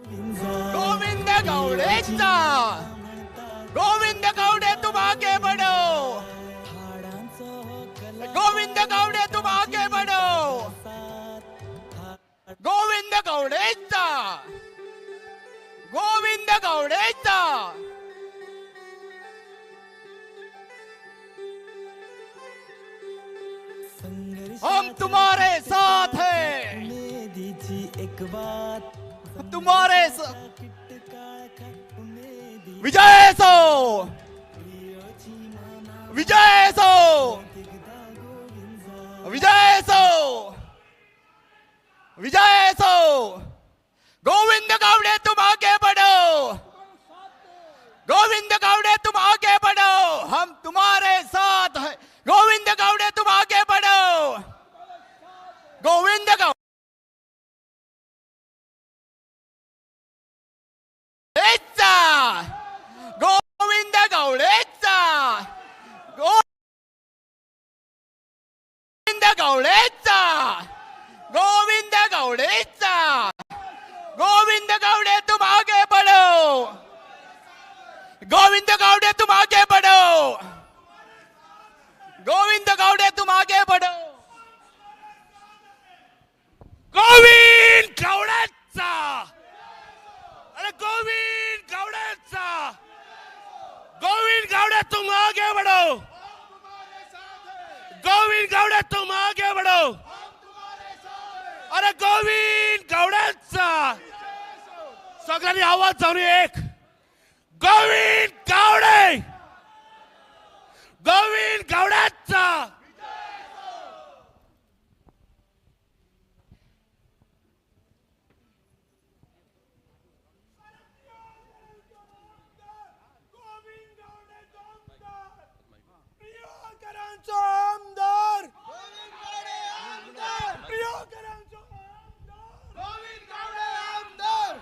गोविंद गावडेचा, गोविंद गावडे तुम आगे बढ़ो, गोविंद गावडे तुम आगे बढ़ो, गोविंद गावडेचा, गोविंद गावडेचा। हम तुम्हारे साथ हैं, तुम्हारे विजय सो, विजय सो, विजय सो, विजय सो। गोविंद गावडे तुम आगे बढ़ो, गोविंद गावडे तुम आगे बढ़ो, हम तुम्हारे साथ हैं। गोविंद गावडे तुम आगे बढ़ो, गोविंद गावडे। गोविंद गावडेचा, गोविंद गावडेचा, गोविंद गावडेचा, गोविंद गावडे तुम आगे बढ़ो, गोविंद गावडे तुम आगे बढ़ो, गोविंद गावडे तुम आगे बढ़ो। गोविंद गावडेचा, अरे गोविंद गावडेचा, गोविंद गावडे तुम आगे बढ़ो, गोविंद गावडे तुम आगे बढ़ो, अरे गोविंद गावडेचा। सगळ्यांनी आवाज जाऊन एक, गोविंद गावडे, गोविंद गावडेचा। आमदार प्रियकरांचो गोविंद गावडे आमदार।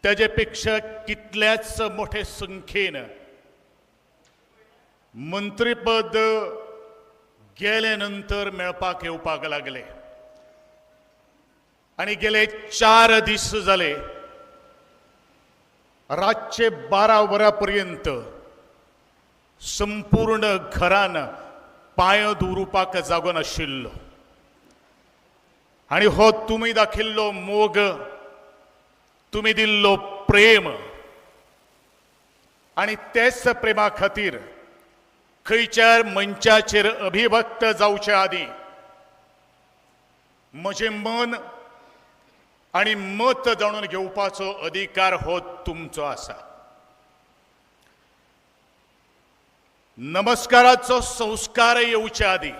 त्याचे पेक्षा कितल्याच मोठे संख्येन मंत्रीपद गेले नंतर मेळपाक येवपाक लागले आनी गेले 4 दीस जाले रातचे 12 वरां पर्यंत संपूर्ण घरान पांय दवरुपाक जागो नाशिल्लो आनी हो तुमी दाखयल्लो मोग, तुमी दिल्लो प्रेम आनी तेच प्रेमा खातीर खंयच्या मंचाचेर अभिव्यक्त जावचे आदीं म्हजें मन आनी मत जाणून घेवपाचो अधिकार हो तुमचो आसा। नमस्काराचो संस्कार येवचे आदीं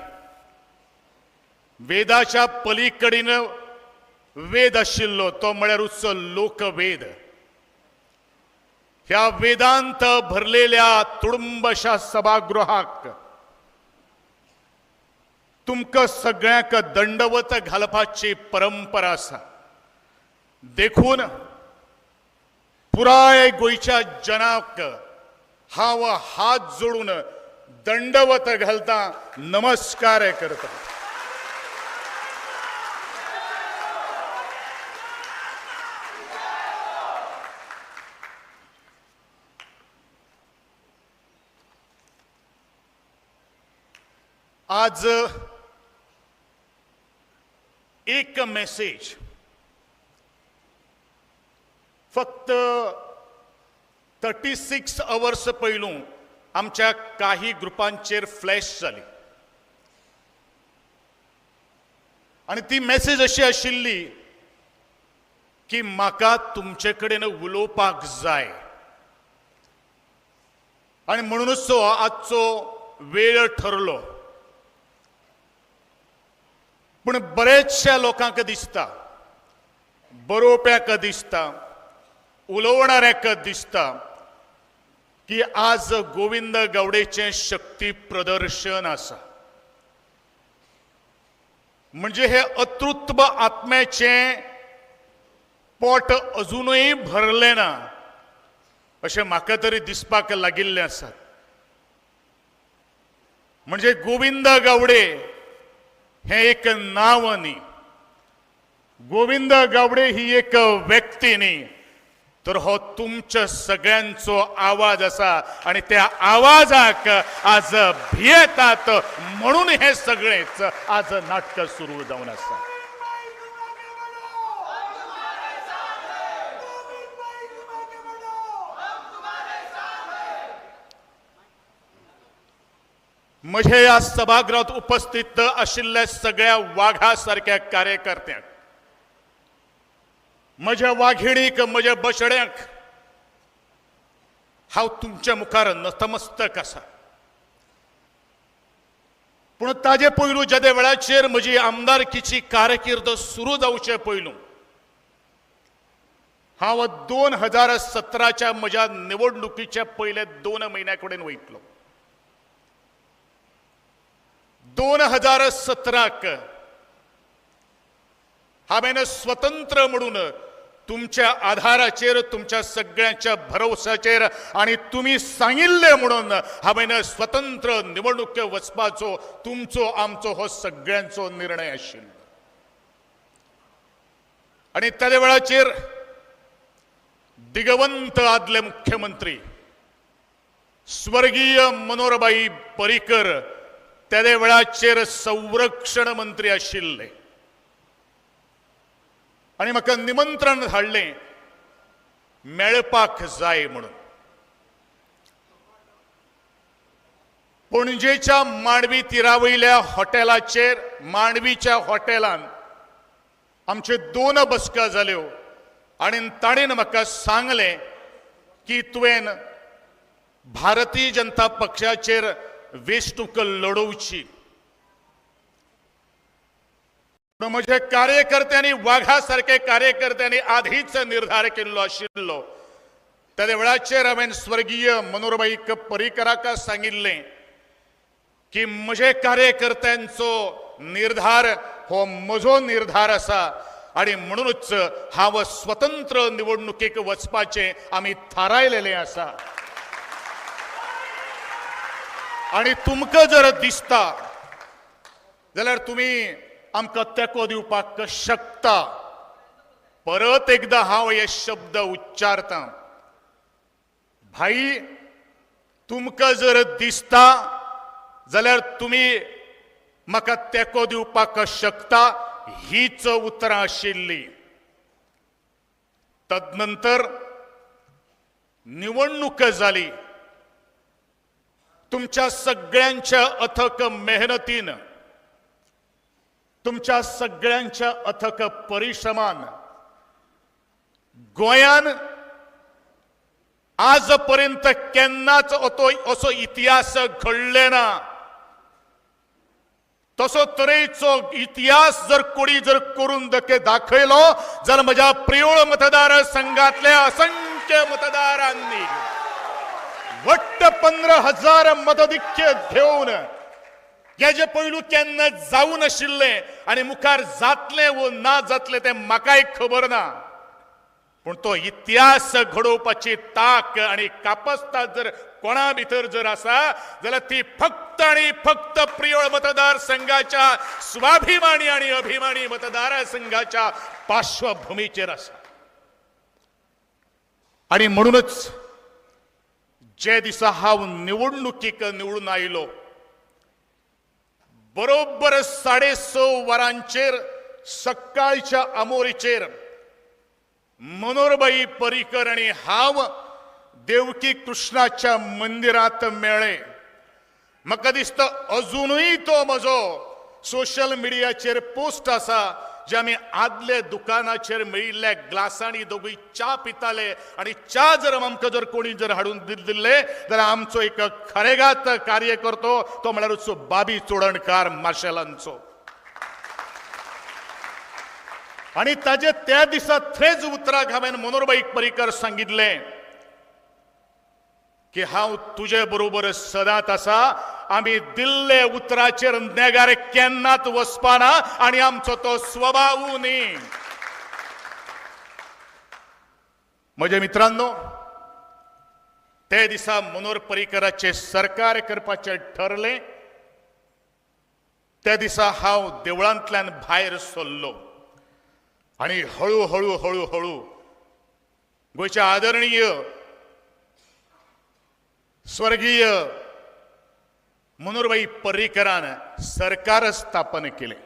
वेदाच्या पलीकडेन वेद आशिल्लो तो म्हळ्यारूच लोकवेद। ह्या वेदांत भरलेल्या तुडुंबशा सभागृहाक तुमकां सगळ्यांक दंडवत घालपाची परंपरा आसा. देखून पुराय गोंयच्या जनाक हांव हात जोडून दंडवत घालता, नमस्कार करता. आज एक मेसेज फक्त 36 अवर्स पयलू आमच्या काही ग्रुपांचेर फ्लॅश जाली आनी ती मेसेज अशी आशिल्ली की म्हाका तुमचे कडेन उलोवपाक जाय आनी म्हणूनच तो आजचो वेळ ठरलो. पूण बरेचशा लोकांक दिसता, बरोवप्याक दिसता, उलोवणाऱ्याक दिसता की आज गोविंद गावडेचें शक्ती प्रदर्शन आसा. म्हणजे हे अतृत्व आत्म्याचें पोट अजुनूय भरलें ना अशें म्हाका तरी दिसपाक लागिल्लें आसा. म्हणजे गोविंद गावडे हें एक नांव न्ही, गोविंद गावडे ही एक व्यक्ती न्ही, तर हो तुमच्या सगळ्यांचो आवाज आसा आनी त्या आवाजाक आज भियेतात म्हणून हे सगळेच आज नाटक सुरू जावन आसा. म्हजे ह्या सभागृहात उपस्थित आशिल्ल्या सगळ्या वाघा सारक्या कार्यकर्त्यांक, म्हज्या वाघिणीक, म्हज्या बछड्यांक हांव तुमच्या मुखार नतमस्तक आसा. पूण ताजे पयलू जेदे वेळाचेर म्हजी आमदारकीची कारकीर्द सुरू जावचे पयलू हांव 2017च्या म्हज्या निवडणुकीच्या पयले 2 म्हयन्या कडेन वयतलो. 2017क हांवें स्वतंत्र म्हणून तुमच्या आधाराचेर, तुमच्या सगळ्यांच्या भरवसाचेर आनी तुमी सांगिल्लें म्हणून हांवें स्वतंत्र निवडणुके वचपाचो तुमचो आमचो हो सगळ्यांचो निर्णय आशिल्लो. आनी त्या वेळाचेर दिगवंत आदले मुख्यमंत्री स्वर्गीय मनोहरबाई पर्रीकर त्या वेळाचेर संरक्षण मंत्री आशिल्ले आनी म्हाका निमंत्रण धाडलें मेळपाक जाय म्हणून. पणजेच्या मांडवी तिरावयल्या हॉटेलाचेर, मांडवीच्या हॉटेलान आमचे 2 बसका जाल्यो आनी ताणें म्हाका सांगलें की तुवें भारतीय जनता पक्षाचेर वेंचणूक लढोवची. म्हज्या कार्यकर्त्यांनी, वाघा सारखे कार्यकर्त्यांनी आधीच निर्धार केल्लो आशिल्लो. त्या वेळाचेर हांवें स्वर्गीय मनोहरबाई पर्रीकराक सांगिल्लें की म्हजे कार्यकर्त्यांचो निर्धार हो म्हजो निर्धार आसा आनी म्हणूनच हांव स्वतंत्र निवडणुकेक वचपाचें आमी थारायलेलें आसा. आनी तुमकां जर दिसता जाल्यार तुमी आमकां तेंको दिवपाक शकता. परत एकदां हांव हे शब्द उच्चारतां, भाई तुमकां जर दिसता जाल्यार तुमी म्हाका तेंको दिवपाक शकता, हीच उतरां आशिल्ली. तदनंतर निवडणूक जाली. तुमच्या सगळ्यांच्या अथक मेहनतीन, तुमच्या सगळ्यांच्या अथक परिश्रमान गोंयान आजपर्यंत केन्नाच असो इतिहास घडले ना. तसो तरेचो इतिहास जर कोणी जर करून दाखयलो जाल्यार म्हज्या प्रियोळ मतदारसंघातल्या असंख्य मतदारांनी वट्ट 15,000 मतधिक्य घेवन हेजे पयलू केन्ना जावं नाशिल्लें आनी मुखार जातलें वो ना जातलें तें म्हाकाय खबर ना, पूण तो इतिहास घडोवपाची ताक आनी कापस्ताद जर कोणा भितर जर आसा जाल्यार ती फक्त आनी फक्त प्रियोळ मतदारसंघाच्या स्वाभिमानी आनी अभिमानी मतदारसंघाच्या पार्श्वभूमीचेर आसा. आनी म्हणूनच जे दिसा हांव निवडणुकीक निवडून आयलो बरोबर 6:30 वरांचेर सकाळच्या आमोरीचेर मनोहरभाई पर्रीकर आनी हांव देवकी कृष्णाच्या मंदिरांत मेळ्ळे. म्हाका दिसता अजुनूय तो म्हजो सोशल मिडियाचेर पोस्ट आसा जे आमी आदले दुकानाचेर मेळिल्ल्या ग्लासांनी दोगूय च्या पिताले आनी च्या जर आमकां जर कोणी जर हाडून दिल्ले जाल्यार आमचो एक खरेगात कार्यकर्तो तो म्हळ्यारूच बाबी चोडणकार मार्शलांचो. आनी ताजे त्या दिसा थंयच उतराक हांवें मनोहरभाई पर्रीकर सांगिल्लें की हांव तुजे बरोबर सदांच आसा, आमी दिल्ले उतराचेर नेगार केन्नाच वचपाना आनी आमचो तो स्वभाव न्ही. म्हज्या मित्रांनो, ते दिसा मनोहर पर्रीकराचें सरकार करपाचें ठरलें. त्या दिसा हांव देवळांतल्यान भायर सरलो आनी हळू हळू हळू हळू गोंयचे आदरणीय स्वर्गीय मनोहरभाई पर्रीकरान सरकार स्थापन केलें.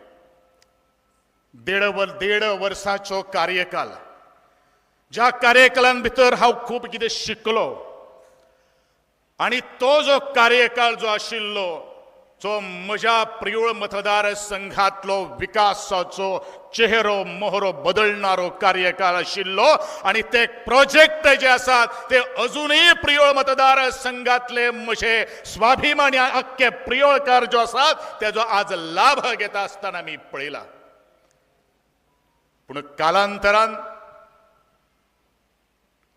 देड वर्साचो कार्यकाल, ज्या कार्यकालान भितर हांव खूब कितें शिकलो आनी तो जो कार्यकाळ जो आशिल्लो जो म्हज्या प्रियोळ मतदारसंघातलो विकासाचो चेहरो मोहरो बदलणारो कार्यकाळ आशिल्लो आनी ते प्रोजेक्ट जे आसात ते अजूनय प्रियोळ मतदारसंघातले म्हजे स्वाभिमानी अख्खे प्रियोळकार जो आसात तेजो आज लाभ घेता आसतना आमी पळयला. पूण कालांतरान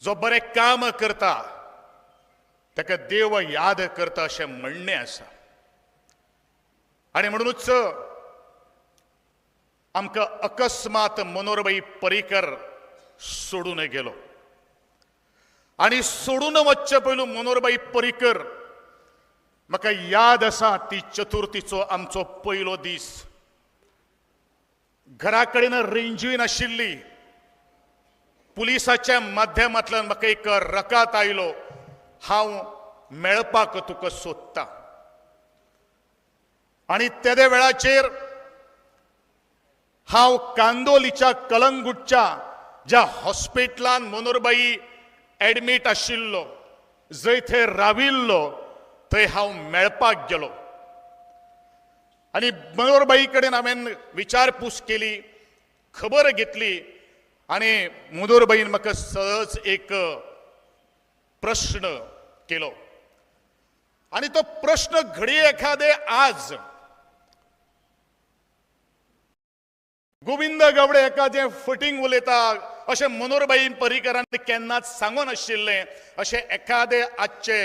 जो बरें काम करता ताका देव याद करता अशें म्हणणें आसा. आनी म्हणूनच आमकां अकस्मात मनोहरभाई पर्रीकर सोडून गेलो आनी सोडून वचचे पयलू मनोहरभाई पर्रीकर म्हाका याद आसा ती चतुर्थीचो आमचो पयलो दीस. घरा कडेन रेंजूय नाशिल्ली. पुलिसाच्या माध्यमांतल्यान म्हाका एक रकाद आयलो, हांव मेळपाक तुका सोदता. आनी तेदे वेळाचेर हांव कांदोलीच्या कलंगूटच्या ज्या हॉस्पिटलान मनोहरभाई एडमीट आशिल्लो, जंय थंय राविल्लो थंय हांव मेळपाक गेलो आनी मनोहरभाई कडेन हांवें विचारपूस केली, खबर घेतली आनी मनोहरभाईन म्हाका सहज एक प्रश्न केलो आनी तो प्रश्न घडये एखादे आज गोविंद गावडे एका जें फटींग उलयता अशें मनोहरभाई पर्रीकरान केन्नाच सांगूं नाशिल्लें अशें एखादे आजचे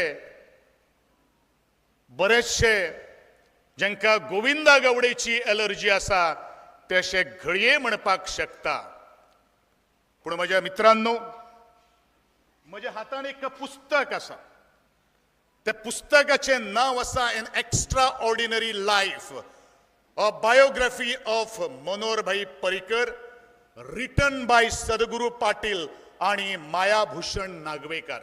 बरेचशे जांकां गोविंदा गावडेची एलर्जी आसा ते अशें घडये म्हणपाक शकता. पूण म्हज्या मित्रांनो, म्हज्या हातान एक पुस्तक आसा. त्या पुस्तकाचें नांव आसा an extraordinary life, a biography of Manoharbhai Parrikar, written by Sadguru Patil आणि मायाभूषण नागवेकर.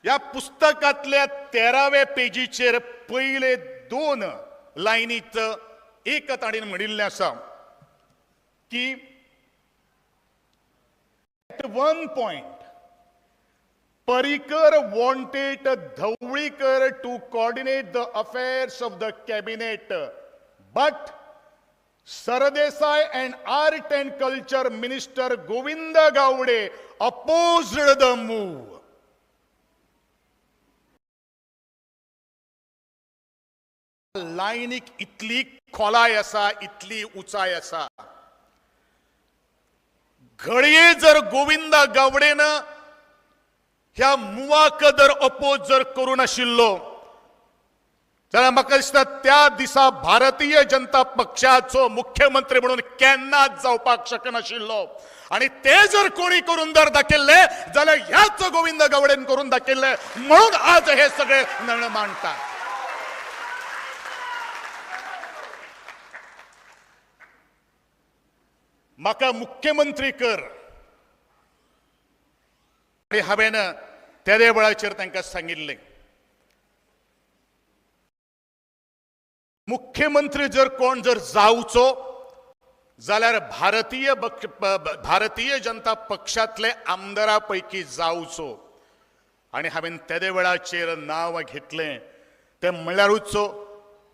ह्या पुस्तकांतल्या 13व्या पेजीचेर पयले 2 लायनीत एक ताणें म्हणिल्लें आसा की at one point Parrikar wanted Dhavalikar to coordinate the affairs of the cabinet, but Sardesai and Art and Culture Minister Govinda Gawde opposed the move. लायनीक इतली खोलाय आसा, इतली उंचाय आसा. घडये जर गोविंदा गावडेन ह्या मुवाक जर अपोज जर करूं नाशिल्लो जाल्यार म्हाका दिसता त्या दिसा भारतीय जनता पक्षाचो मुख्यमंत्री म्हणून केन्नाच जावपाक शकनाशिल्लो. आनी ते जर कोणी करून जर दाखयल्ले जाल्यार ह्याच गोविंद गावडेन करून दाखयल्ले, म्हणून आज हे सगळे नळ मांडतात. म्हाका मुख्यमंत्री कर आनी हांवें तेदे वेळाचेर तांकां सांगिल्लें, मुख्यमंत्री जर कोण जर जावचो जाल्यार भारतीय जनता पक्षांतले आमदारा पैकी जावचो. आनी हांवें तेदे वेळाचेर नांव घेतलें तें म्हणल्यारूच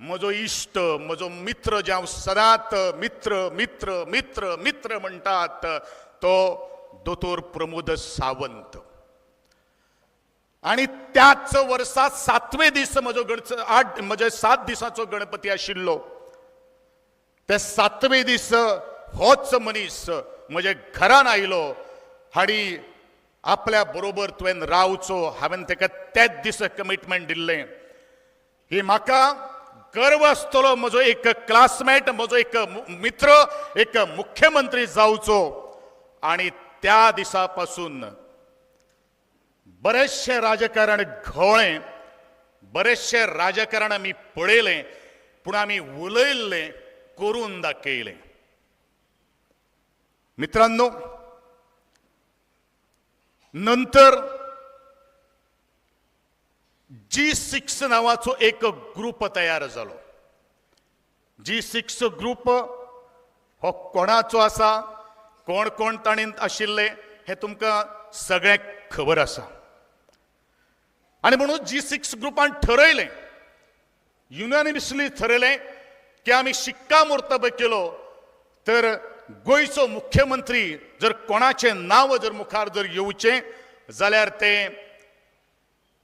म्हजो इश्ट, म्हजो मित्र, जे हांव सदांच मित्र मित्र मित्र मित्र म्हणटात तो दोतोर प्रमोद सावंत. आनी त्याच वर्सा सातवे दीस म्हजो म्हजे 7 दिसांचो गणपती आशिल्लो. ते सातवे दीस होच मनीस म्हजे घरान आयलो आनी आपल्या बरोबर तुवें रावचो, हांवें ताका त्याच दीस कमिटमेंट दिल्लें. ही म्हाका गर्व आसतलो म्हजो एक क्लासमेट, म्हजो एक मित्र, एक मुख्यमंत्री जावचो. आनी त्या दिसा पासून बरेचशें राजकारण घोळ्ळें, बरेचशें राजकारण आमी पळयलें, पूण आमी उलयल्लें करून दाखयलें. मित्रांनो, नंतर G6 नावाचो एक ग्रुप तयार जालो. G6 group हो कोणाचो आसा, कोण कोण ताणें आशिल्ले हें तुमकां सगळ्यांक खबर आसा. आनी म्हणून G6 ग्रुपान ठरयलें, युनानिमसली ठरयलें की आमी शिक्कामोर्तब केलो तर गोंयचो मुख्यमंत्री जर कोणाचें नांव जर मुखार जर येवचें जाल्यार तें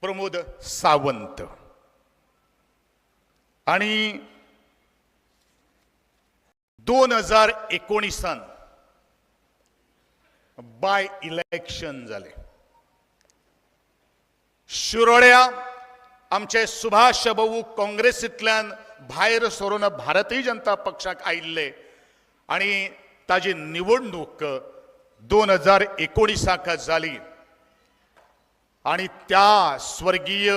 प्रमोद सावंत. आनी 2019 बाय इलेक्शन जालें. शिरोड्या आमचे सुभाष भाऊ काँग्रेसींतल्यान भायर सरून भारतीय जनता पक्षाक आयिल्ले आनी ताजी निवडणूक 2019 जाली. आनी त्या स्वर्गीय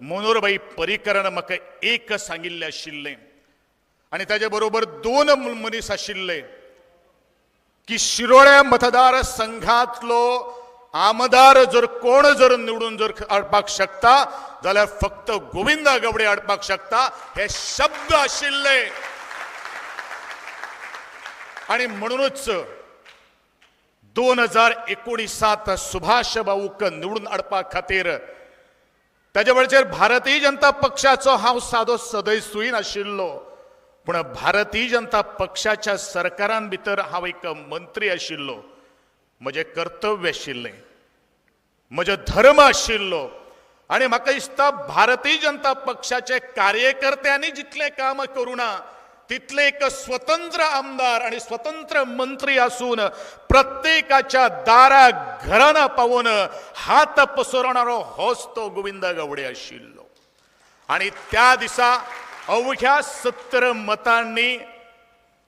मनोहरभाई पर्रीकरान म्हाका एक सांगिल्लें आशिल्लें आनी ताजे बरोबर 2 मनीस आशिल्ले की शिरोड्या मतदारसंघांतलो आमदार जर कोण जर निवडून जर हाडपाक शकता जाल्यार फक्त गोविंदा गावडे हाडपाक शकता, हे शब्द आशिल्ले. आनी म्हणूनच 2019 सुभाष भाऊक निवडून हाडपा खातीर ताजे वेळाचेर भारतीय जनता पक्षाचो हांव सादो सदस्यूय नाशिल्लो, पूण भारतीय जनता पक्षाच्या सरकारान भितर हांव एक मंत्री आशिल्लो. म्हजें कर्तव्य आशिल्लें, म्हजो धर्म आशिल्लो. आनी म्हाका दिसता भारतीय जनता पक्षाचे कार्यकर्त्यांनी जितलें काम करूं ना तितले एक स्वतंत्र आमदार आनी स्वतंत्र मंत्री आसून प्रत्येकाच्या दारा घराना पावून हात पसरणारो होच तो गोविंद गावडे आशिल्लो. आनी त्या दिसा अवघ्या 70 मतांनी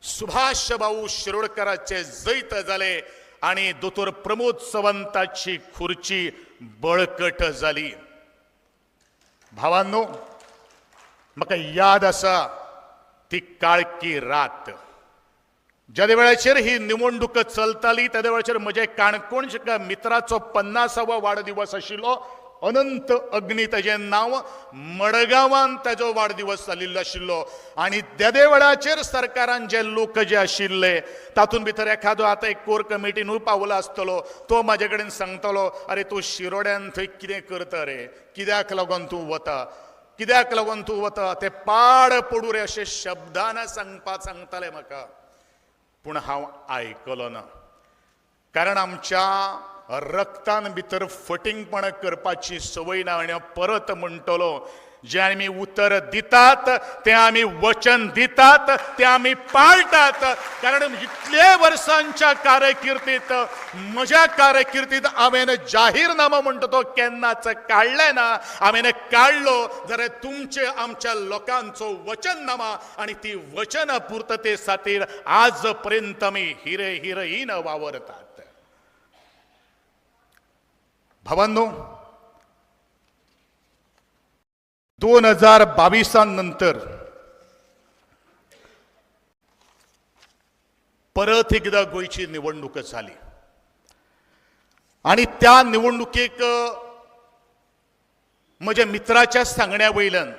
सुभाष भाऊ शिरोडकराचे जैत जाले आनी दोतोर प्रमोद सावंताची खुर्ची बळकट जाली. भावांनो, म्हाका याद आसा ती काळकी रात. ज्या वेळाचेर ही निवडणूक चलताली त्या वेळाचेर म्हजे काणकोणच्या मित्राचो 50वो वाडदिवस आशिल्लो. अनंत अग्नी ताजें नांव, मडगांवान ताजो वाडदिवस जाल्लो आशिल्लो. आनी तेदे वेळाचेर सरकारान जे लोक जे आशिल्ले तातूंत भितर एखादो आतां एक कोर कमिटीनूय पावला आसतलो, तो म्हाजे कडेन सांगतलो, अरे तूं शिरोड्यान थंय कितें करता रे, कित्याक लागून तूं वता, कित्याक लागून तूं वता, ते पाड पडूं रे अशें शब्दान सांगताले म्हाका. पूण हांव आयकलो ना, कारण आमच्या रक्तान भितर फटींगपणां करपाची संवय ना. आनी हांव परत म्हणटलो, जें आमी उतर दितात तें आमी वचन दितात तें आमी पाळटात. कारण इतले वर्सांच्या कारकिर्दीत, म्हज्या कारकिर्दीत हांवें जाहीरनामा म्हणटा तो केन्नाच काडलें ना. हांवें काडलो जाल्यार तुमचे आमच्या लोकांचो वचननामा आनी ती वचन पुर्तते खातीर आज पर्यंत आमी हिरे हिरहीन वावरतात. भावांनो, 2022 नंतर परत एकदा गोंयची निवडणूक झाली आणि त्या निवडणुकेक म्हज्या मित्राच्या सांगण्या वयल्यान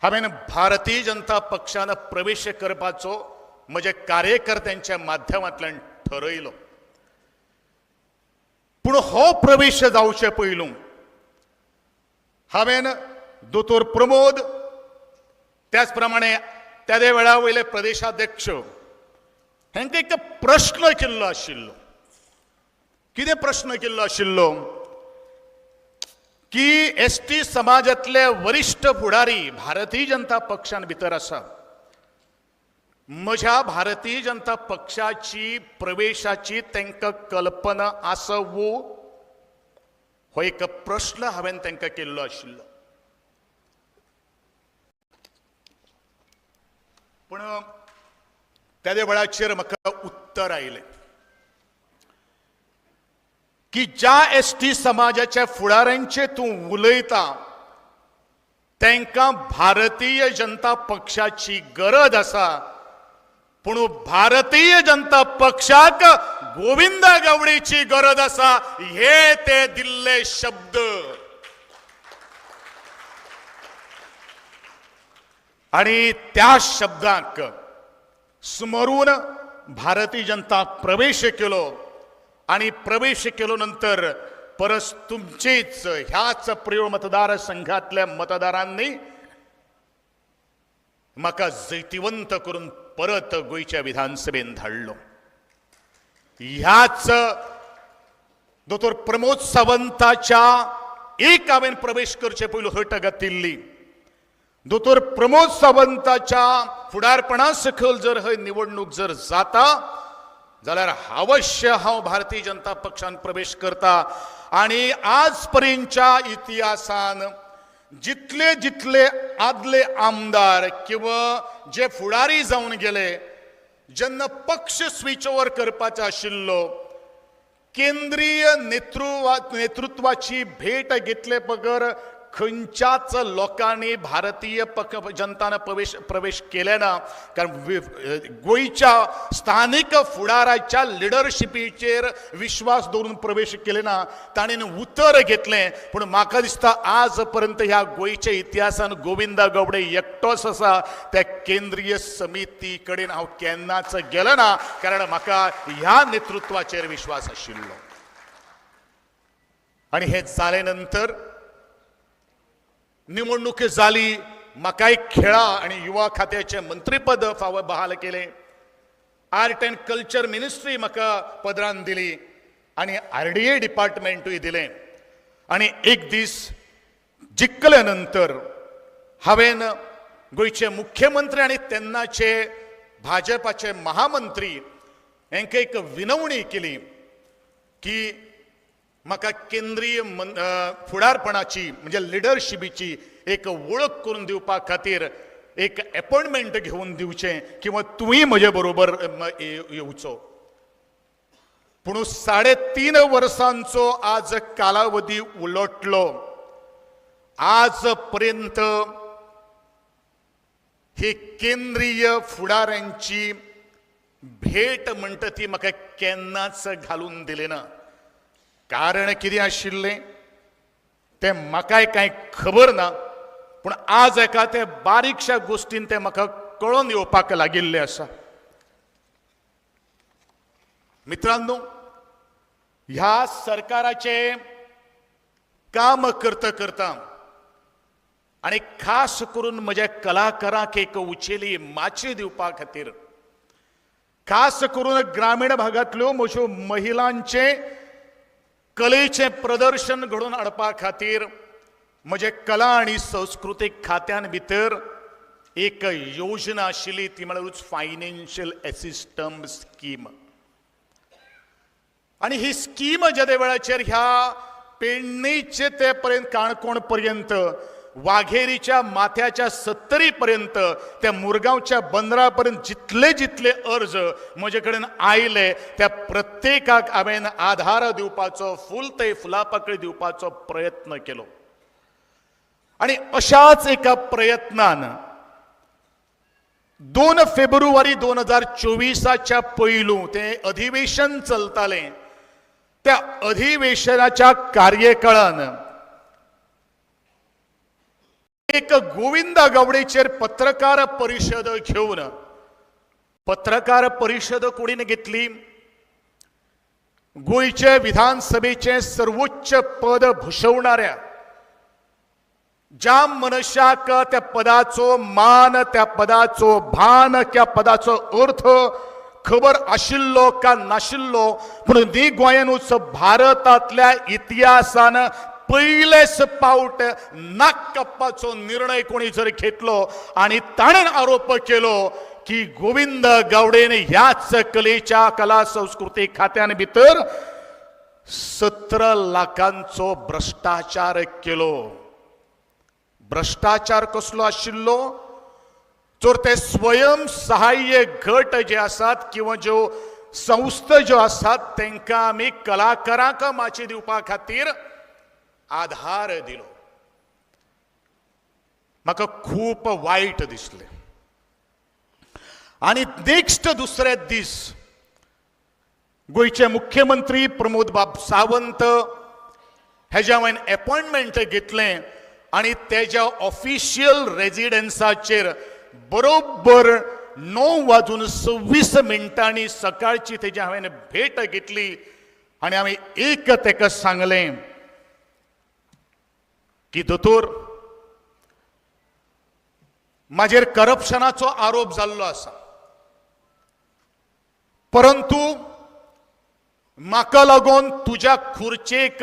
हांवें भारतीय जनता पक्षान प्रवेश करपाचो म्हज्या कार्यकर्त्यांच्या माध्यमांतल्यान ठरयलो. पूण हो प्रवेश जावचे पयलू हांवें दोतोर प्रमोद, त्याच प्रमाणे त्या वेळा वयले प्रदेशाध्यक्ष हांकां एक प्रश्न केल्लो आशिल्लो. कितें प्रश्न केल्लो आशिल्लो की एस टी समाजांतले वरिश्ठ फुडारी भारतीय जनता पक्षान भितर आसा, म्हज्या भारतीय जनता पक्षाची प्रवेशाची तांकां कल्पना आसा वो, हो एक प्रश्न हांवें तांकां केल्लो आशिल्लो. पूण त्या वेळाचेर म्हाका उत्तर आयलें की ज्या एस टी समाजाच्या फुडाऱ्यांचे तूं उलयता तांकां भारतीय जनता पक्षाची गरज आसा, पूण भारतीय जनता पक्षाक गोविंद गावडेची गरज आसा, हे ते दिल्ले शब्द. आणि त्या शब्दांक स्मरून भारतीय जनता प्रवेश केलो आणि प्रवेश केलो नंतर परस तुमचेच ह्याच प्रियोळ मतदारसंघातल्या मतदारांनी म्हाका जैतिवंत करून परत गोंयच्या विधानसभेन धाडलो. ह्याच दोतोर प्रमोद सावंताच्या एक हांवें प्रवेश करचे पयलू हट घातिल्ली. दोतोर प्रमोद सावंताच्या फुडारपणा सकयल जर हय निवडणूक जर जाता जाल्यार अवश्य हांव भारतीय जनता पक्षान प्रवेश करता. आनी आज पर्यंतच्या इतिहासान जितले जितले आदले आमदार किंवा जे फुडारी जावन गेले, जेन्ना पक्ष स्विच ओवर करपाचो आशिल्लो, केंद्रीय नेतृत्वाची भेट घेतले बगर खंयच्याच लोकांनी भारतीय पक्ष जनतान प्रवेश केले ना. कारण गोंयच्या स्थानीक फुडाराच्या लिडरशिपीचेर विश्वास दवरून प्रवेश केले ना, ताणें उतर घेतलें. पूण म्हाका दिसता आज पर्यंत ह्या गोंयच्या इतिहासान गोविंदा गावडे एकटोच आसा त्या केंद्रीय समिती कडेन हांव केन्नाच गेलो ना, कारण म्हाका ह्या नेतृत्वाचेर विश्वास आशिल्लो. आनी हें जाले नंतर निवडणूक जाली, म्हाकाय खेळा आनी युवा खात्याचें मंत्रीपद फावो बहाल केलें, आर्ट अँड कल्चर मिनिस्ट्री म्हाका पदरान दिली आनी आरडीए डिपार्टमेंटूय दिलें. आनी एक दीस जिखले नंतर हांवें गोंयचे मुख्यमंत्री आनी तेन्नाचे भाजपाचे महामंत्री हांकां एक विनवणी केली की म्हाका केंद्रीय फुडारपणाची म्हणजे लिडरशिपीची एक वळख करून दिवपा खातीर एक एपॉयंटमेंट घेवन दिवचें किंवा तुवें म्हजे बरोबर येवचो. पूण 3.5 वर्सांचो आज कालावधी उलटलो, आज पर्यंत ही केंद्रीय फुडाऱ्यांची भेट म्हणटा ती म्हाका केन्नाच घालून दिली ना. कारण कितें आशिल्लें तें म्हाकाय कांय खबर ना, पूण आज एका ते बारीकश्या गोश्टीन तें म्हाका कळोन येवपाक लागिल्लें आसा. मित्रांनो, ह्या सरकाराचें काम करता करता आनी खास करून म्हज्या कलाकारांक एक उचेली माची दिवपा खातीर, खास करून ग्रामीण भागांतल्यो म्हज्यो महिलांचें कलेचें प्रदर्शन घडोवन हाडपा खातीर म्हजे कला आनी संस्कृतीक खात्यान भितर एक योजना आशिल्ली, ती म्हळ्यारूच फायनान्शियल एसिस्टन्स स्कीम. आनी ही स्कीम जेदे वेळाचेर ह्या पेडणेचे ते पर्यंत काणकोण पर्यंत, वाघेरीच्या माथ्याच्या सत्तरी पर्यंत, त्या मुरगांवच्या बंदरा पर्यंत जितले जितले अर्ज म्हजे कडेन आयले त्या प्रत्येकाक हांवें आधार दिवपाचो, फूल ते फुलापाकळी दिवपाचो प्रयत्न केलो. आनी अशाच एका प्रयत्नान 2 फेब्रुवारी 2024 पयलू तें अधिवेशन चलतालें. त्या अधिवेशनाच्या कार्यकाळान एक गोविंदा गावडेचेर पत्रकार परिशद घेवन, पत्रकार परिशद कोणीन घेतली? गोंयचे विधानसभेचे सर्वोच्च पद भूषवणाऱ्या ज्या मनशाक त्या पदाचो मान, त्या पदाचो भान, त्या पदाचो अर्थ खबर आशिल्लो का नाशिल्लो, पूण न्ही गोंयानूच भारतांतल्या इतिहासान पयलेच पावट नाक कापपाचो निर्णय कोणी जर घेतलो आनी ताणें आरोप केलो की गोविंद गावडेन ह्याच कलेच्या कला संस्कृती खात्यान भितर 17 लाखांचो भ्रश्टाचार केलो. भ्रश्टाचार कसलो आशिल्लो? तर ते स्वयं सहाय्य गट जे आसात किंवा ज्यो संस्था ज्यो आसात तांकां आमी कलाकारांक माची दिवपा खातीर आधार दिलो. म्हाका खूब वायट दिसलें. आनी नेक्स्ट दुसरे दीस गोंयचे मुख्यमंत्री प्रमोद बाब सावंत हेज्या हांवें एपॉयंटमेंट घेतलें आनी तेज्या ऑफिशियल रेजिडन्साचेर बरोबर 9:26 सकाळची तेजी हांवें भेट घेतली आनी हांवें एक तेका सांगलें की दोतोर, म्हाजेर करप्शनाचो आरोप जाल्लो आसा, परंतु म्हाका लागून तुज्या खुर्चेक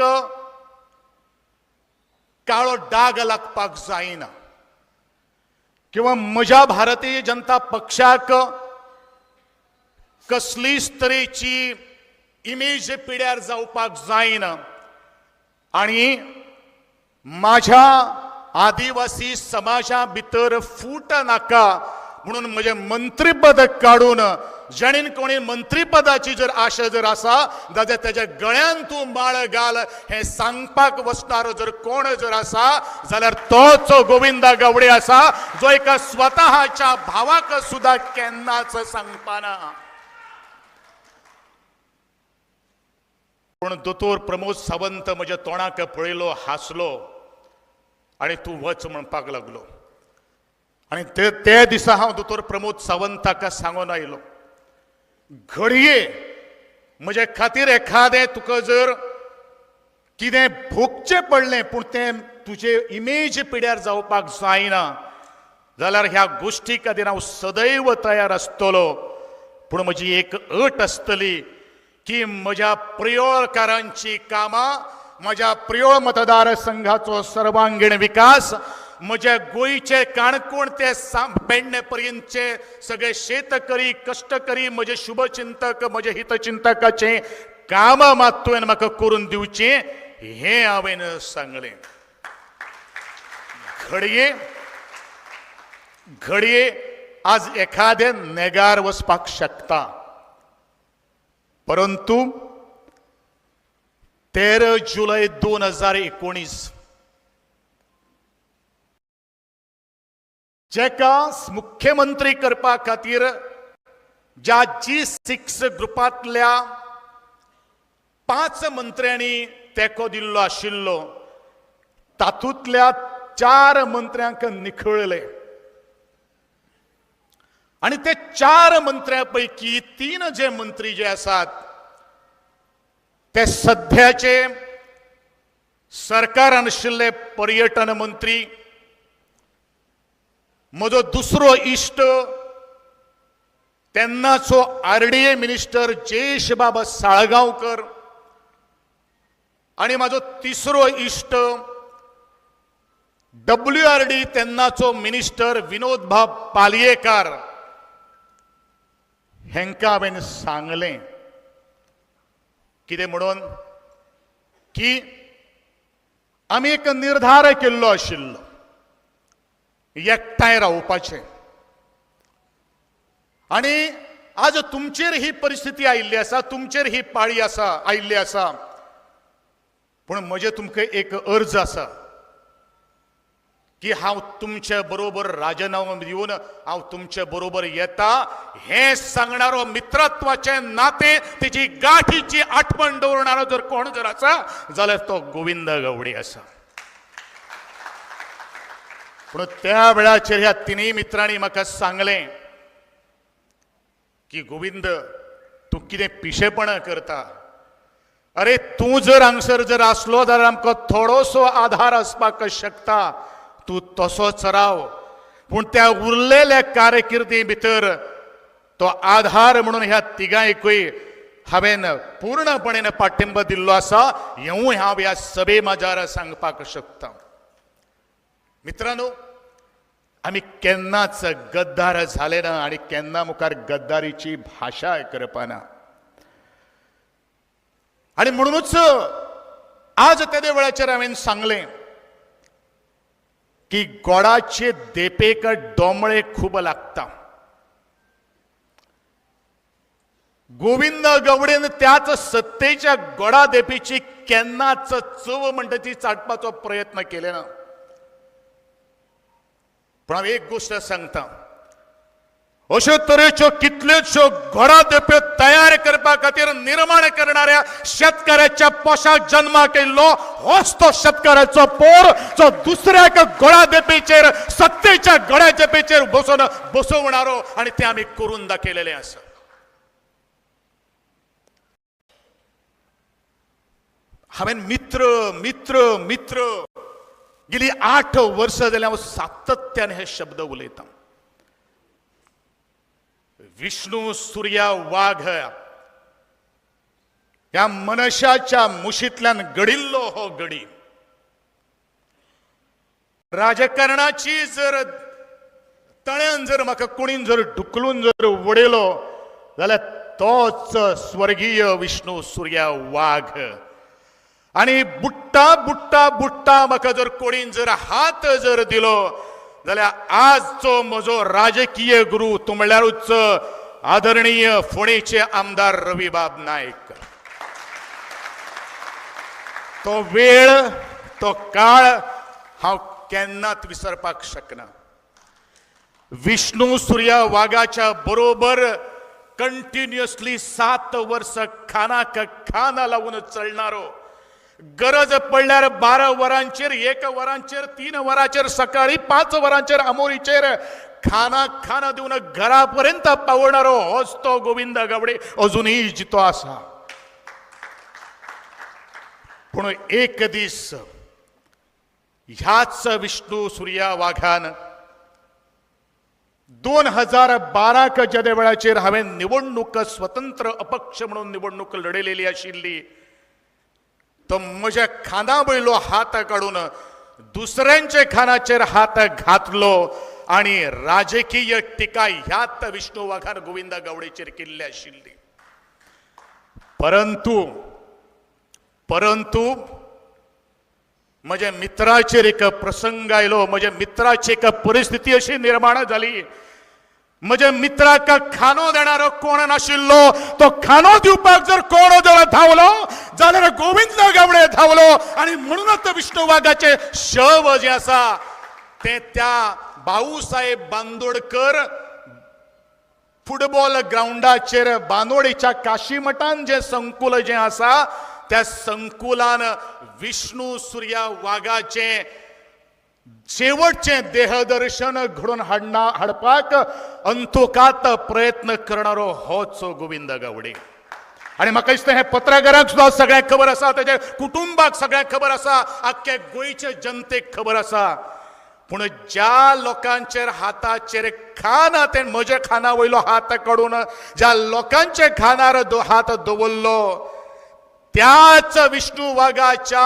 काळो डाग लागपाक जायना किंवा म्हज्या भारतीय जनता पक्षाक कसलीच तरेची इमेज पिड्यार जावपाक जायना आनी माझ्या आदिवासी समाजा भितर फूट नाका म्हणून म्हजें मंत्रीपद काडून जेणेन कोणी मंत्रीपदाची जर आशा जर आसा जाल्यार तेज्या गळ्यान तूं माळ घाल हें सांगपाक वचणारो जर कोण जर आसा जाल्यार तोच गोविंदा गावडे आसा, जो एका स्वतःच्या भावाक सुद्दां केन्नाच सांगपाना. पूण दोतोर प्रमोद सावंत म्हज्या तोंडाक पळयलो, हांसलो आनी तूं वच म्हणपाक लागलो. आनी ते दिसा हांव दोतोर प्रमोद सावंताक सांगून आयलो, घडये म्हजे खातीर एखादें तुका जर कितें भोगचें पडलें पूण तें तुजे इमेज पिड्यार जावपाक जायना जाल्यार ह्या गोश्टी खातीर हांव सदैव तयार आसतलो, पूण म्हजी एक अट आसतली की म्हज्या प्रियोळकारांची कामां, म्हज्या प्रियोळ मतदारसंघाचो सर्वांगीण विकास, म्हज्या गोंयचे काणकोण ते पेडणे पर्यंतचे सगळे शेतकरी कश्टकरी म्हजे शुभचिंतक म्हजे हितचिंतकाचें कामां मात तुवें म्हाका करून दिवचें हें हांवें सांगलें. घडये घडये आज एखादें नेगार वचपाक शकता, परंतु 13 जुलय 2019 जेका मुख्यमंत्री करपा खातीर ज्या G6 ग्रुपांतल्या 5 मंत्र्यांनी तेंको दिल्लो आशिल्लो तातूंतल्या 4 मंत्र्यांक निखळले आनी ते 4 मंत्र्यां पैकी 3 जे मंत्री जे आसात ते सध्याचे सरकारान आशिल्ले पर्यटन मंत्री, म्हजो दुसरो इश्ट तेन्नाचो RDA minister जयेश बाबा साळगांवकर आनी म्हाजो तिसरो इश्ट WRD तेन्नाचो मिनिस्टर विनोद भाब पालयेकार हेंकां हांवें सांगलें कितें म्हणून की आमी एक निर्धार केल्लो आशिल्लो एकठांय रावपाचें आनी आज तुमचेर ही परिस्थिती आयिल्ली आसा, तुमचेर ही पाळी आसा आयिल्ली आसा, पूण म्हजें तुमकां एक अर्ज आसा की हांव तुमचे बरोबर राजिनामो दिवन हांव तुमचे बरोबर येता हें सांगणारो मित्रत्वाचें नातें तेजी गाठीची आठवण दवरणारो जर कोण जर आसा जाल्यार तो गोविंद गावडे आसा. पूण त्या वेळाचेर ह्या तिनूय मित्रांनी म्हाका सांगलें की गोविंद तूं कितें पिशेपणां करता, अरे तूं जर हांगसर जर आसलो जाल्यार आमकां थोडोसो आधार आसपाक शकता, तूं तसोच राव, पूण त्या उरलेल्या कारकिर्दी भितर तो आधार म्हणून ह्या तिगांयकूय हांवें पूर्णपणे पाठिंबो दिल्लो आसा हेंवूय हांव ह्या सभे माजार सांगपाक शकता. मित्रांनो, आमी केन्नाच गद्दार जाले ना आनी केन्ना मुखार गद्दारीची भाशा करपाना आनी म्हणूनच आज तेदे वेळाचेर हांवें सांगलें की गोडाचे देपेक दोमळे खूब लागता. गोविंद गावडेन त्याच सत्तेच्या गोडा देपेची केन्नाच चव म्हणटा ती चाटपाचो प्रयत्न केले ना. पूण हांव एक गोश्ट सांगता, अश्यो तरेच्यो कितल्योश्यो गोडा देप्यो तयार करपा खातीर निर्माण करणाऱ्या शेतकऱ्याच्या पोशाक जन्माक येयल्लो होच तो शेतकऱ्याचो पोर जो दुसऱ्या एका गोडा देपेचेर सत्तेच्या गोड्या देपेचेर बसोवन बसवणारो आनी तें आमी करून दाखयलेलें आसा. हांवें मित्र मित्र मित्र गेली 8 वर्सां जाल्यार हांव सातत्यान हे शब्द उलयतां. विष्णू सूर्या वाघ ह्या मनशाच्या मुशींतल्यान घडिल्लो हो गडी. राजकारणाची जर तळ्यान जर म्हाका कोणीन जर ढुकलून जर उडयलो जाल्यार तोच स्वर्गीय विष्णू सूर्या वाघ. आनी बुट्टा बुट्टा बुट्टा म्हाका जर कोणीन जर हात जर दिलो जाल्यार आजचो म्हजो राजकीय गुरू तूं म्हणल्यारूच आदरणीय फोंडेचे आमदार रविबाब नायक. तो वेळ तो काळ हांव केन्नाच विसरपाक शकना. विष्णू सूर्या वाघाच्या बरोबर कंटिन्युअसली 7 वर्सां खानाक खाना लावन चलणारो, गरज पडल्यार 12 वरांचेर 1 वरांचेर 3 वरांचेर सकाळी 5 वरांचेर आमोरीचेर खाना खाना दिवन घरा पर्यंत पावणारो होच तो गोविंद गावडे अजूनही जितो आसा. पूण एक दीस ह्याच विष्णू सूर्या वाघान 2012 ज्या वेळाचेर हांवें निवडणूक स्वतंत्र अपक्ष म्हणून निवडणूक लढयलेली आशिल्ली, तो म्हज्या खांदा वयलो हात काडून दुसऱ्यांच्या खानाचेर हात घातलो आनी राजकीय टिका ह्याच विष्णू वाघान गोविंद गावडेचेर केल्ली आशिल्ली. परंतु परंतु म्हज्या मित्राचेर एक प्रसंग आयलो, म्हज्या मित्राची एक परिस्थिती अशी निर्माण जाली, म्हज्या मित्राक खानो देणारो कोण नाशिल्लो, तो खानो दिवपाक जर कोण जर धांवलो जाल्यार गोविंद गावडे धांवलो आनी म्हणूनच विष्णू वाघाचें शव जें आसा तें त्या भाऊसाहेब बांदोडकर फुटबॉल ग्रावंडाचेर बांदोडेच्या काशीमठान जें संकुल जें आसा त्या संकुलान विष्णू सूर्या वाघाचें शेवटचें देहदर्शन घडोवन हाडपाक अंतोकात प्रयत्न करणारो होच गोविंद गावडे. आनी म्हाका दिसता हें पत्रकारांक सुद्दां सगळ्यांक खबर आसा, तेजे कुटुंबाक सगळ्यांक खबर आसा, आख्खे गोंयचे जनतेक खबर आसा. पूण ज्या लोकांचेर हाताचेर खाना तें म्हज्या खाना वयलो हात काडून ज्या लोकांच्या खानार हात दवरलो त्याच विष्णू वाघाच्या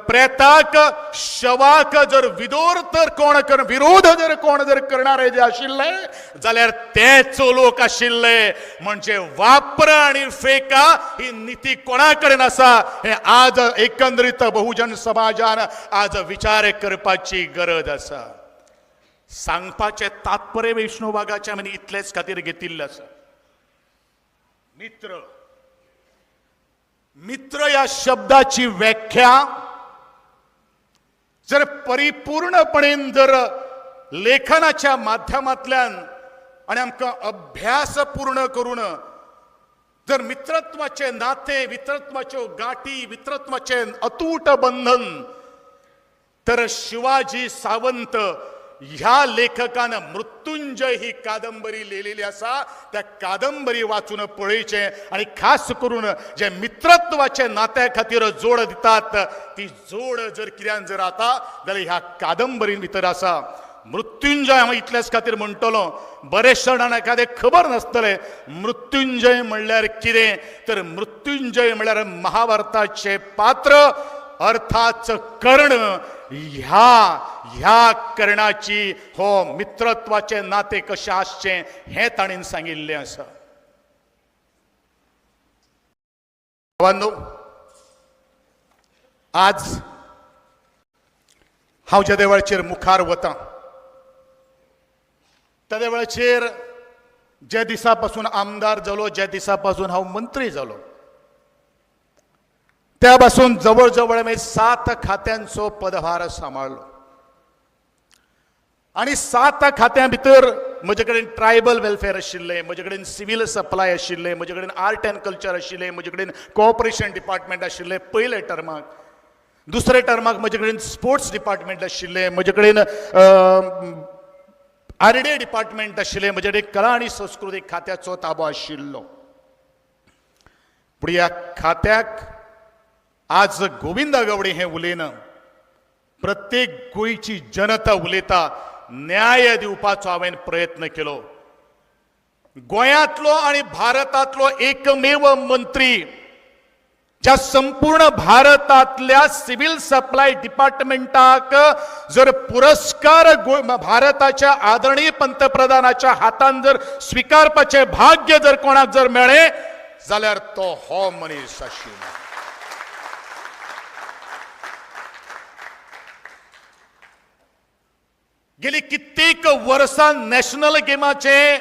प्रेताक शवाक जर विदोर तर कोण कर विरोध जर कोण जर करणारे जे आशिल्ले जाल्यार तेच लोक आशिल्ले. म्हणजे वापर आनी फेका ही नीती कोणा कडेन आसा हे आज एकंदरीत बहुजन समाजान आज विचार करपाची गरज आसा. सांगपाचें तात्पर्य विष्णू वाघाचें आमी इतलेच खातीर घेतिल्लें आसा. मित्र, मित्र ह्या शब्दाची व्याख्या जर परिपूर्णपणेन जर लेखनाच्या माध्यमांतल्यान आनी आमकां अभ्यास पूर्ण करून जर मित्रत्वाचे नाते, मित्रत्वाच्यो गाठी, मित्रत्वाचे अतूट बंधन तर शिवाजी सावंत ह्या लेखकान मृत्युंजय ही कादंबरी लिहिलेली आसा. त्या कादंबरी वाचून पळयचें आनी खास करून जे मित्रत्वाचे नात्या खातीर जोड दितात ती जोड जर कित्यान जर आता जाल्यार ह्या कादंबरीन भितर आसा. मृत्युंजय हांव इतल्याच खातीर म्हणटलो, बरेच जाणांक एखादें खबर नासतलें मृत्युंजय म्हणल्यार कितें, तर मृत्युंजय म्हणल्यार महाभारताचें पात्र अर्थात कर्ण. ह्या ह्या कर्णाची हो मित्रत्वाचें नातें कशें आसचें हें ताणें सांगिल्लें आसा. भावांनो, आज हांव ज्या देवळाचेर मुखार वतां त्या वेळाचेर ज्या दिसा पासून आमदार जालो, ज्या दिसा पासून हांव मंत्री जालो, त्या पासून जवळ जवळ हांवें 7 खात्यांचो पदभार सांबाळ्ळो आनी 7 खात्यां भितर म्हजे कडेन ट्रायबल वेलफेअर आशिल्लें, म्हजे कडेन सिवील सप्लाय आशिल्लें, म्हजे कडेन आर्ट एंड कल्चर आशिल्लें, म्हजे कडेन कॉपरेशन डिपार्टमेंट आशिल्लें पयले टर्माक, दुसरे टर्माक म्हजे कडेन स्पोर्ट्स डिपार्टमेंट आशिल्लें, म्हजे कडेन आरडीए डिपार्टमेंट आशिल्लें, म्हजे कडेन कला आनी संस्कृतीक खात्याचो ताबो आशिल्लो. पूण ह्या खात्याक आज गोविंदा गावडे हें उलयना, प्रत्येक गोंयची जनता उलयता. न्याय दिवपाचो हांवें प्रयत्न केलो. गोंयांतलो आनी भारतांतलो एकमेव मंत्री ज्या संपूर्ण भारतांतल्या सिव्हिल सप्लाय डिपार्टमेंटाक जर पुरस्कार भारताच्या आदरणीय पंतप्रधानाच्या हातान जर स्विकारपाचें भाग्य जर कोणाक जर मेळ्ळें जाल्यार तो हो मनीस आशिल्लो. गेली कित्येक वर्सां नॅशनल गेमाचे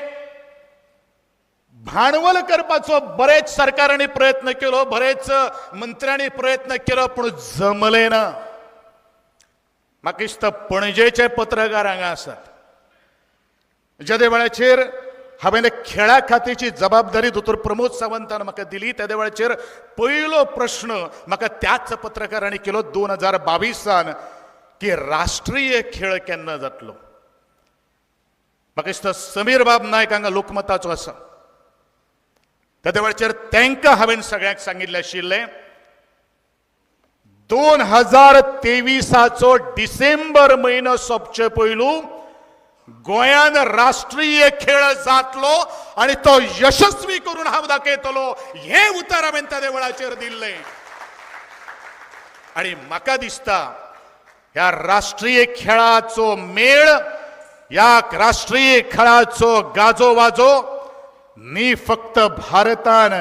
भांडवल करपाचो बरेच सरकारांनी प्रयत्न केलो, बरेच मंत्र्यांनी प्रयत्न केलो, पूण जमले ना. म्हाका दिसता पणजेचे पत्रकार हांगा आसात. ज्या वेळाचेर हांवें खेळा खात्याची जबाबदारी दोतोर प्रमोद सावंतान म्हाका दिली त्या वेळाचेर पयलो प्रश्न म्हाका त्याच पत्रकारांनी केलो 2022 की राष्ट्रीय खेळ केन्ना जातलो. म्हाका दिसता समीर बाब नायक हांगा लोकमताचो आसा. त्या वेळाचेर तांकां हांवें सगळ्यांक सांगिल्लें आशिल्लें 2023 डिसेंबर म्हयनो सोंपचे पयलू गोंयान राष्ट्रीय खेळ जातलो आनी तो यशस्वी करून हांव दाखयतलो हें उतर हांवें त्या वेळाचेर दिल्लें. आनी म्हाका दिसता ह्या राष्ट्रीय खेळाचो मेळ, ह्या राष्ट्रीय खेळाचो गाजो वाजो न्ही फक्त भारतान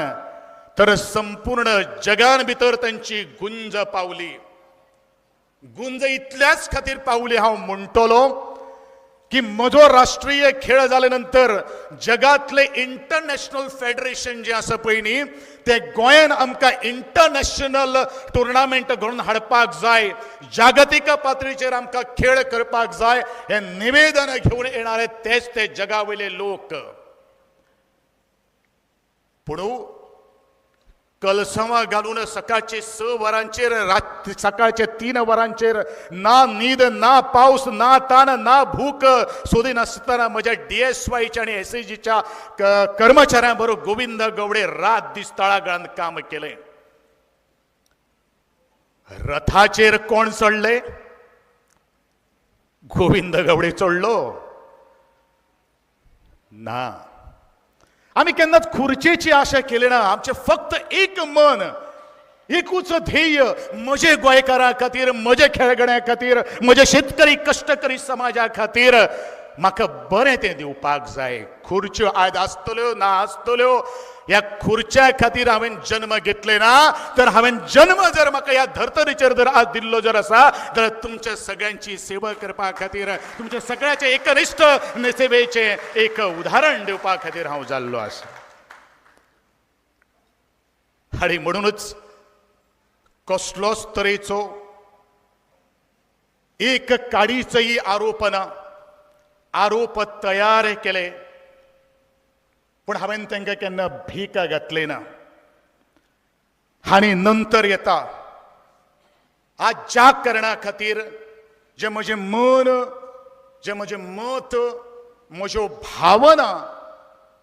तर संपूर्ण जगान भितर तांची गुंज पावली. गुंज इतल्याच खातीर पावली हांव म्हणटलो की म्हजो राष्ट्रीय खेळ जाले नंतर जगातले इंटरनॅशनल फेडरेशन जे आसा पळय न्ही ते गोंयान आमकां इंटरनॅशनल टुर्नामेंट घडोवन हाडपाक जाय, जागतीक पातळीचेर आमकां खेळ करपाक जाय हे निवेदन घेवन येणारे तेच ते जगा वयले लोक. पूण कलसवां घालून सकाळचे 6 वरांचेर, रात सकाळचे 3 वरांचेर ना न्हीद ना पावस ना तान ना भूक सोदिनासतना म्हज्या DSYच्या आनी SAGच्या कर्मचाऱ्यां बरोबर गोविंद गवडे रात दीस तळागाळान काम केलें. रथाचेर कोण चडले? गोविंद गवडे चडलो ना. आमी केन्नाच खुर्चेची आशा केली ना. आमचें फक्त एक मन एकूच ध्येय, म्हजे गोंयकारां खातीर, म्हजे खेळगड्यां खातीर, म्हजे शेतकरी कश्टकरी समाजा खातीर म्हाका बरें तें दिवपाक जाय. खुर्च्यो आयज आसतल्यो ना आसतल्यो, ह्या खुर्च्या खातीर हांवें जन्म घेतले ना, तर हांवें जन्म जर म्हाका ह्या धर्तरेचेर जर आज दिल्लो जर आसा तर तुमच्या सगळ्यांची सेवा करपा खातीर, तुमच्या सगळ्याचे एकनिश्ठ सेवेचें एक उदाहरण दिवपा खातीर हांव जाल्लो आसा. आनी म्हणूनच कसलोच तरेचो एक काडीचोय आरोप ना, आरोप तयार केले पूण हांवें तांकां केन्ना भीक घातली ना. आनी नंतर येता आज ज्या कारणा खातीर जें म्हजें मन, जें म्हजें मत, म्हज्यो भावना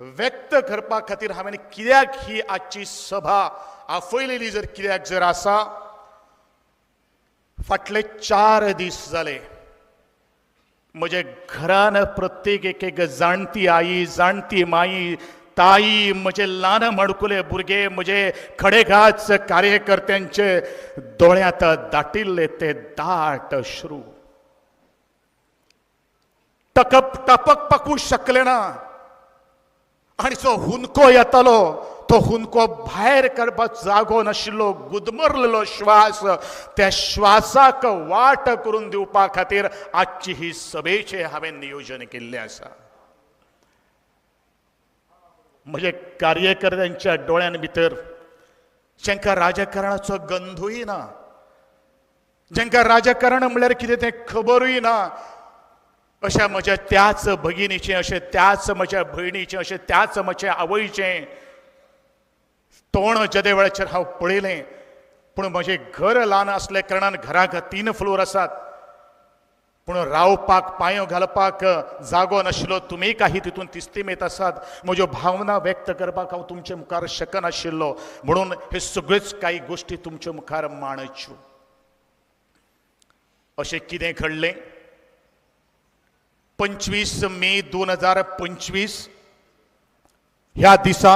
व्यक्त करपा खातीर हांवें कित्याक ही आजची सभा आफयलेली जर कित्याक जर आसा, फाटले 4 दीस जाले म्हजे घरान प्रत्येक एक एक जाणटी आई, जाणटी माई, ताई, म्हजे ल्हान माडकुले भुरगे, म्हजे खडेगाच कार्यकर्त्यांचे दोळ्यांत दाटिल्ले ते दाट अश्रू, टकप टपक पकूं शकले ना. आनी जो हुंदको येतालो तो हुंदको भायर काडपाक जागो नाशिल्लो, गुदमरलेलो श्वास, त्या श्वासाक वाट करून दिवपा खातीर आजची ही सभेचें हांवें नियोजन केल्लें आसा. म्हजे कार्यकर्त्यांच्या दोळ्यां भितर जांकां राजकारणाचो गंधूय ना, जांकां राजकारण म्हणल्यार कितें तें खबरूय ना, अशा म्हज्या त्याच भगिनीचें, अशें त्याच म्हज्या भयणीचें, अशें त्याच म्हज्या आवयचें तोंड जेदे वेळाचेर हांव पळयलें. पूण म्हजें घर ल्हान आसल्या कारणान घराक 3 फ्लोर आसात, पूण रावपाक पांयो घालपाक जागो नाशिल्लो. तुमी काही तितून तिस्तीमेत आसात, म्हज्यो भावना व्यक्त करपाक हांव तुमचे मुखार शकनाशिल्लो, म्हणून हे सगळ्योच काही गोश्टी तुमचे मुखार मांडच्यो. अशें कितें घडलें, 25 मे 2025 ह्या दिसा,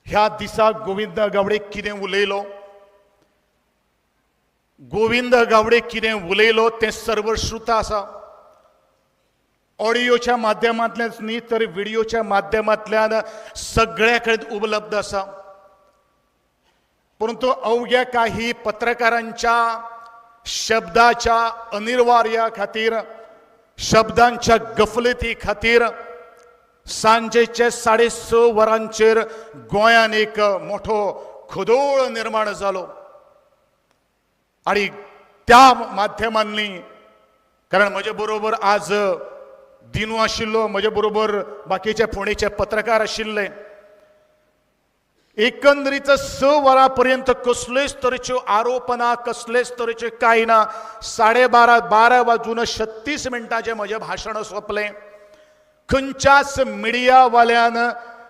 ह्या दिसा गोविंद गावडे कितें उलयलो, गोविंद गावडे कितें उलयलो तें सर्वश्रुत आसा. ऑडियोच्या माध्यमांतल्यान न्ही तर व्हिडियोच्या माध्यमांतल्यान सगळ्या कडेन उपलब्ध आसा. परंतु अवघ्या काही पत्रकारांच्या शब्दाच्या अनिर्वार्या खातीर, शब्दांच्या गफलती खातीर सांजेचे 6:30 वरांचेर गोंयान एक मोठो खदोळ निर्माण जालो. आनी त्या माध्यमांनी, कारण म्हजे बरोबर आज दिनू आशिल्लो, म्हजे बरोबर बाकीचे फोंडेचे पत्रकार आशिल्ले, एकंदरीत 6 वरां पर्यंत कसलेच तरेच्यो आरोप ना, कसलेच तरेचे कांय ना. 12:30 12 वाजून 36 मिनटांचें म्हजें भाशण सोंपलें. खंयच्याच मिडियावाल्यान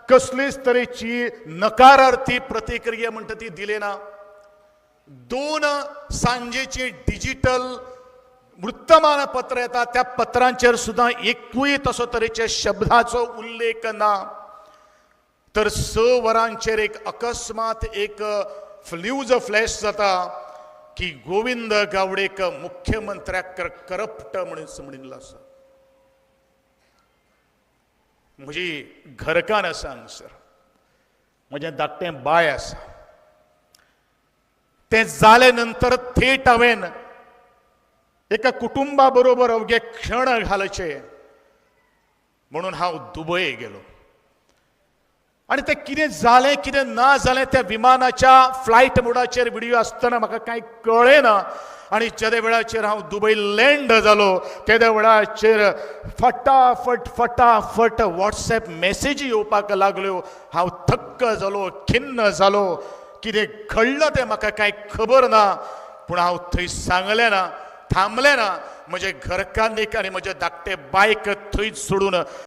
कसलीच तरेची नकारार्थी प्रतिक्रिया म्हणटा ती दिली ना. 2 सांजेची डिजिटल वृत्तमानपत्र येता त्या पत्रांचेर सुद्दां एकूय तसो तरेचे शब्दाचो उल्लेख ना. तर 6 वरांचेर एक अकस्मात एक न्यूज फ्लॅश जाता की गोविंद गावडेक मुख्यमंत्र्याक करप्ट म्हणून म्हणिल्लो आसा. म्हजी घरकान्न आसा हांगसर, म्हजें धाकटें बाय आसा. तें जाले नंतर थेट हांवें एका कुटुंबा बरोबर अवघे क्षण घालचे म्हणून हांव दुबय गेलो. आनी तें कितें जालें कितें ना जालें त्या विमानाच्या फ्लायट मोडाचेर व्हिडियो आसतना म्हाका कांय कळ्ळें ना. आनी जेदे वेळाचेर हांव दुबय लँड जालो तेद्या वेळाचेर फटाफट फटाफट वॉट्सएप मॅसेजी येवपाक लागल्यो. हांव थक्क जालो, खिन्न जालो, कितें घडलां तें म्हाका कांय खबर ना. पूण हांव थंय सांगलें ना, थांबलें ना. म्हजे घरकान्नीक आनी म्हजे धाकटे बायक थंयच सोडून